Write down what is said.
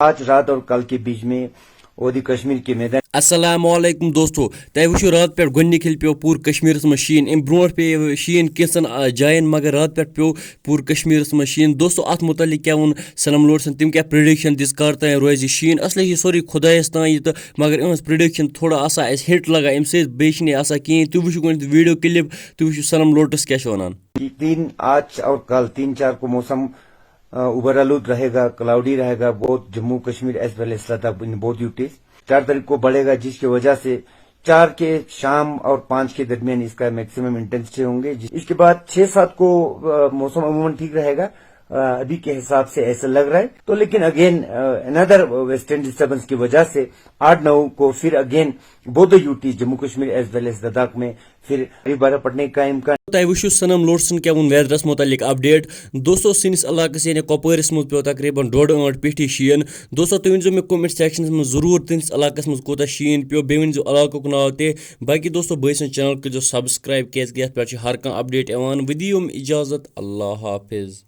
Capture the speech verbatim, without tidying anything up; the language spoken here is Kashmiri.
آج رات اور کل کے بیچ میں وادی کشمیر کے میدان۔ السلام علیکم دوستو، تۄہہِ وٕچھِو راتہٕ پٮ۪ٹھ گۄڈٕنِکۍ پھِرِ پیوٚو پوٗرٕ کشمیٖرَس منٛز شیٖن۔ اَمہِ برونٛٹھ پیٚیہِ شیٖن کینٛژَن، آ، جایَن، مگر راتہٕ پٮ۪ٹھ پیوٚو پوٗرٕ کشمیٖرَس منٛز شیٖن۔ دوستو، اَتھ مُتعلِق کیٛاہ ووٚن صنم لوڈسَن، تٔمۍ کیٛاہ prediction دِژ، کر تام روزِ شیٖن؟ اصلی چھِ سورُے خۄدایَس تام یہِ تہٕ، مگر یِہٕنٛز prediction تھوڑا آسان اَسہِ hit لگان، اَمہِ سۭتۍ بیٚیہِ چھِنہٕ یہِ آسان کِہیٖنۍ۔ تُہۍ وٕچھِو گۄڈٕنٮ۪تھ video clip، تُہۍ وٕچھِو صنم لوڈس کیٛاہ چھُ وَنان۔ تین، آج اور کل تین چار کو موسم، آ، اوبر آلود رہے گا، کلاؤڈی رہے گا، بہت جموں کشمیر ایز ویل ایز لداخ ان بہت یوٹیز۔ چار تاریخ کو بڑھے گا، جس کی وجہ سے چار کے شام اور پانچ کے درمیان اس کا میکسیمم انٹینسٹی ہوں گے۔ اس کے بعد چھ سات کو، آ، موسم عموماً ٹھیک رہے گا، آ، ابھی کے حساب سے ایسا لگ رہا ہے۔ تو لیکن اگین انادر ویسٹرن ڈسٹربنس کی وجہ سے آٹھ نو کو پھر اگین بودھ یوٹی جموں کشمیر ایز ویل ایز لداخ میں پھر ابھی برف پڑنے کا امکان۔ تۄہہِ وٕچھِو صنم لوڈسَن کیٛاہ ووٚن ویدرَس مُتعلِق اپڈیٹ۔ دوستو، سٲنِس علاقَس یعنی کۄپوٲرِس منٛز پیوٚو تقریباً ڈۄڈ ٲنٛٹ پیٚٹھی شیٖن۔ دوستو، تُہۍ ؤنۍزیو مےٚ comment sectionس منٛز ضروٗر تُہٕنٛدِس علاقَس منٛز کوٗتاہ شیٖن پیوٚو، بیٚیہِ ؤنۍزیو علاقُک ناو تہِ۔ باقٕے دوستو، بٲے سٕنٛز channel کٔرۍزیو subscribe، کیٛازِکہِ یَتھ پٮ۪ٹھ چھِ ہر کانٛہہ اپڈیٹ یِوان۔ ودی یِم اجازت، اللہ حافظ۔